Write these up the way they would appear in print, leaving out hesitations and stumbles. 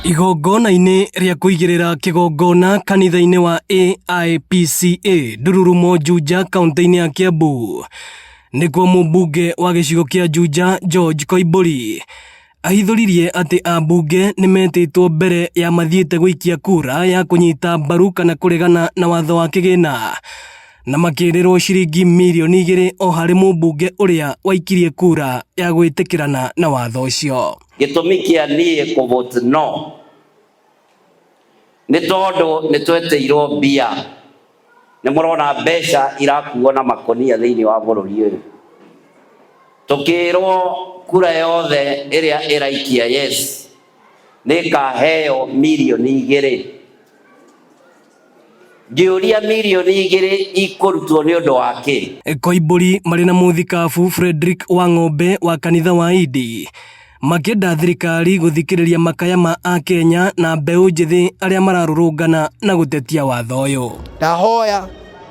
Igongona-inĩ rĩa kũigĩrĩra kĩgongona kanitha-inĩ wa AIPCA Ndururumo Juja kaunti-inĩ ya Kiambu nĩkuo mũmbunge wa gĩcigo kĩa Juja George Koimbũri ahithũririe atĩ ambunge nĩ metĩtwo mbere ya mathiĩte gũikia kura ya kũnyita mbaru kana kũregana na watho wa kĩgĩna na makĩrĩrwo ciringi mirioni 2 o harĩ mũmbunge ũrĩa waikirie kura ya gwĩtĩkĩrana na watho ũcio. Gĩtũmi kĩa niĩ kũ vote no nĩ tondũ nĩ twetĩirwo mbia. Nĩ mũrona mbeca irakuo na makonia thĩinĩ wa bũrũri ũyũ. Tũkĩrwo kura yothe ĩrĩa ĩraikia yes nĩ ĩkaheo mirioni 2. Ngĩũria mirioni 2 ikũrutwo nĩ ũndũ wa kĩ? Koimbũri marĩ na mũthikabu Frederick Wang'ombe wa kanitha wa Idi makĩenda thirikari gũthikĩrĩria makaya ma Akenya na mbeũ njĩthĩ arĩa mararũrũngana na gũtetia watho ũyũ. Ndahoya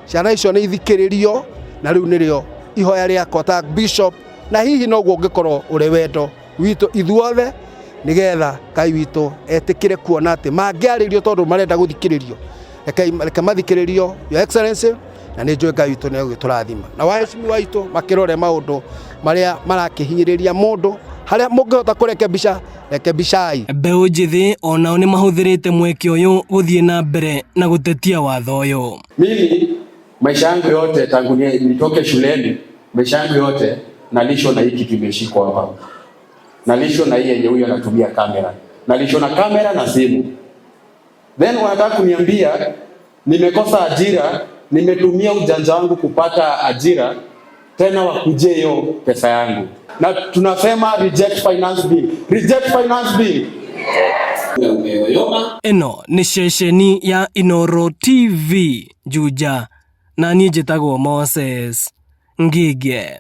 ciana icio nĩ ithikĩrĩrio, na rĩu nĩrĩo ihoya rĩakwa ta bishop, na hihi noguo ũngĩkorwo ũrĩ wendo witũ ithuothe, nĩgetha Ngai witũ etĩkĩre kuona atĩ mangĩarĩrio tondũ marenda gũthikĩrĩrio, reke mathikĩrĩrio, Your Excellency, na nĩ njũĩ Ngai witũ nĩ egũgĩtũrathima na waheshimiwa aitũ makĩrore maũndũ marĩa marakĩhinyĩrĩria mũndũ, harĩa mũngĩhota kũrekebisha rekebishai. Mbeũ njĩthĩ onao nĩ mahũthĩrĩte mweke ũyũ gũthiĩ na mbere na gũtetia watho ũyũ. Mimi maisha yangu yote tangu nitoke shuleni, maisha yangu yote nalishwa na hii kitu imeshikwa hapa, nalishwa na hii yenye huyu anatumia kamera, nalishwa na kamera na simu. Then wanataka kuniambia nimekosa ajira, nimetumia ujanja wangu kupata ajira, tena wakuje hiyo pesa yangu. Na tunasema reject finance bill, reject finance bill. Ĩno nĩ ceceni ya Inooro TV Juja, na niĩ njĩtagwo Moses Ngige.